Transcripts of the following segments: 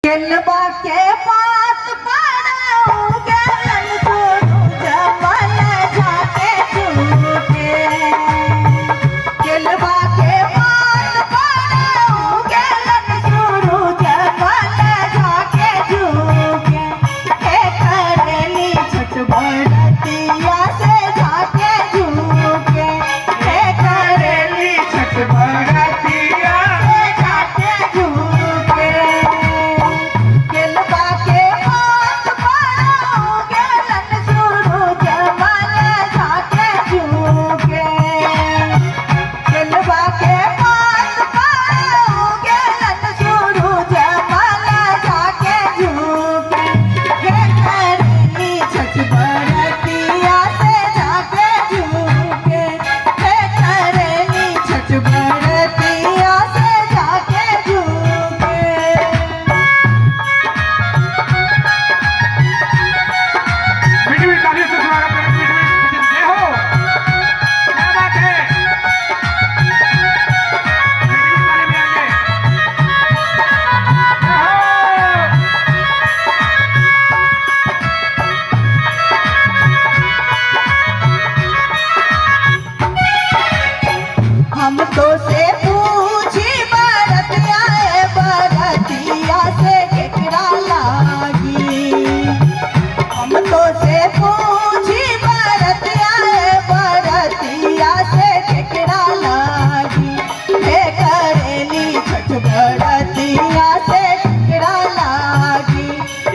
केलवा के पात पर उगलन सूरज मल जाके झूके। केलवा के पात पर उगलन सूरज मल जाके झूके। हे करेली छठ बरतिया से जाके झूके। हे करेली छठ बरतिया से जाके झूके। केलवा के पात पर उगलन सूरज मल जाके झूके। केलवा के पात पर उगलन सूरज मल जाके झूके। हे करेली छठ बरतिया से जाके झूके। हे करेली छठ बरतिया से जाके झूके। मीठी मीठी तालियों से स्वागत करें। मीठी मीठी जय हो, क्या बात है। मीठी मीठी ताली बजाएंगे। जय हो। हम तो से पूछी बरतिया ए बरतिया से केकरा लागी। हम तो से पूछी बरतिया ए बरतिया से केकरा लागी। हे करेली छठ बरतिया से केकरा लागी।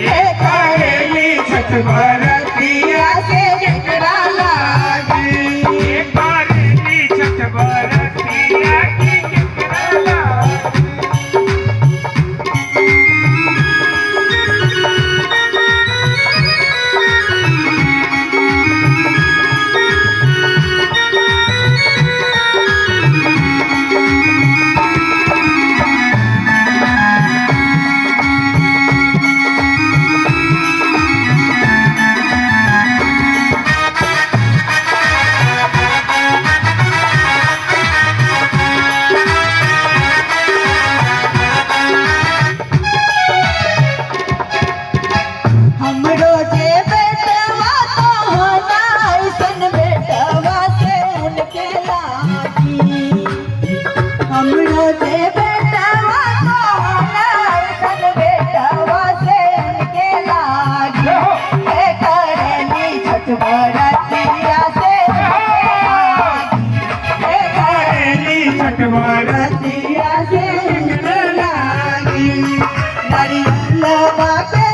हे करेली छठ बरतिया से केकरा लागी। एक करेली छठ बरतिया की केकरा लागी। हमरो जे बेटवा तो होना ऐसन बेटवा से उनके लागी। हमरो जे बेटवा तो होना ऐसन बेटवा से उनके लागी। हे करेली छठ बरतिया से उनके लागी। हे करेली करेली छठ बरतिया बरतिया से उनके लागी। नारियलवा के